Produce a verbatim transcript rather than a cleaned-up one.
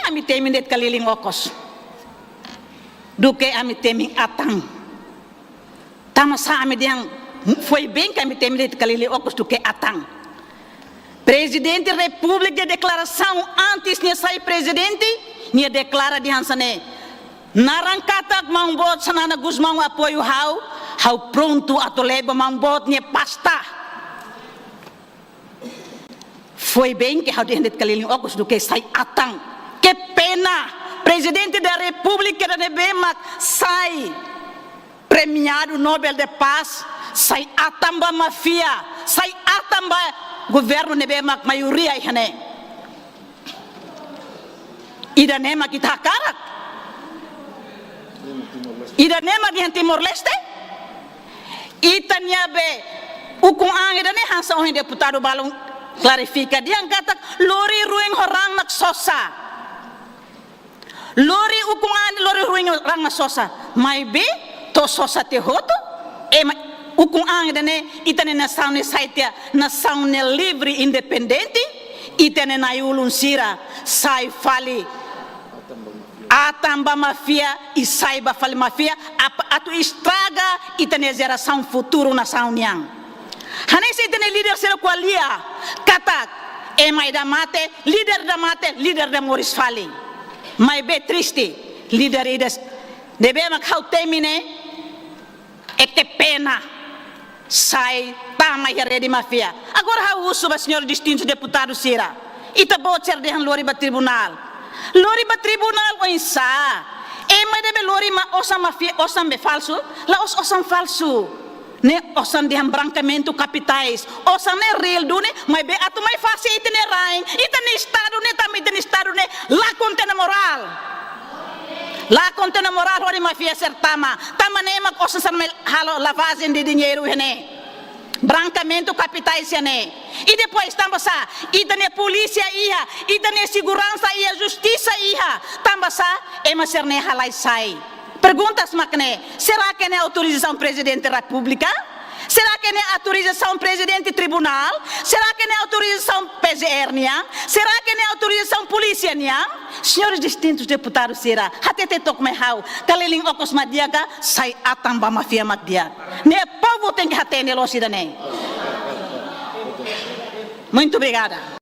ami temi de'it kaliling okos duké ami temi atan. Tanba sá ami dehan foin-been ke ami temi de'it kaliling okos duké atan? Prezidente Repúblika deklarasaun antes nia sai prezidente, nia deklara dehan hanesan ne'e: Naran katak maun boot Xanana Gusmão apoiu ha'u, ha'u prontu atu leba maun boot nia pasta. Foin-been ke ha'u dehan de'it kaliling okos duké sai atan. Que pena! Prezidente da Repúblika ida ne'ebé mak sai premiadu Nobel de Paz, sai atan ba máfia, sai atan ba governu ne'ebé mak maioria iha ne'e. Ida-ne'e mak ita hakarak? Ida-ne'e mak dehan Timor-Leste? Ita-nia be ukun-an ida-ne'e hanesan ohin deputadu balun klarifika dehan katak lori ruin ho raan mak sosa. Lori ukun-an, lori ruin ho raan mak sosa. Maibé to'o sosa tiha hotu, ema ukun-an ida-ne'e, ita-nia nasaun ne'e sai tiha nasaun ne'e livre, independente, ita-nia na'i-ulun sira sai fali atan ba máfia, i sai ba fali máfia, ap-, atu estraga ita-nia jerasaun futuru nasaun nian. Hanesan ita-nia líder sira ko'alia katak ema ida mate, líder ida mate, líder ida moris fali. Maibé triste, líder ida ne'ebé mak ha'u temi ne'e, é que pena, sai tama iha rede máfia. Agora ha'u husu ba señór distintus deputadu sira. Ita-boot sira dehan lori ba tribunál. Lori ba tribunál oinsá? Ema ida be lori mak osan máfia, osan be falsu, la'ós osan falsu. Ne'e osan dehan brankeamentu kapitais. Osan ne'e reál duni, maibé atu mai fase ita-nia rain, ita-nia estadu ne'e, tanba ita-nia estadu ne'e la konta ona morál. La konta ona morál hodi máfia sira tama. Tanba ne'e mak osan sira mai halo lavajen de diñeiru iha ne'e. Brankeamentu kapitais iha ne'e. I depois tanba sá ita-nia polísia iha, ita-nia seguransa iha, justisa iha? Tanba sá ema sira-ne'e halai sai? Perguntas mak ne'e. Será que ne'e autorizasaun Prezidente Repúblika? Será que ne'e autorizasaun prezidente tribunál? Será que ne'e autorizasaun P G R nian? Será que ne'e autorizasaun polísia nian? Señores distintus deputadu sira, hatete took mai ha'u, kaliling okos mak di'ak ka sai atan ba máfia mak di'ak? Ne'e povu tenke hatene loos ida-ne'e. Muito obrigada.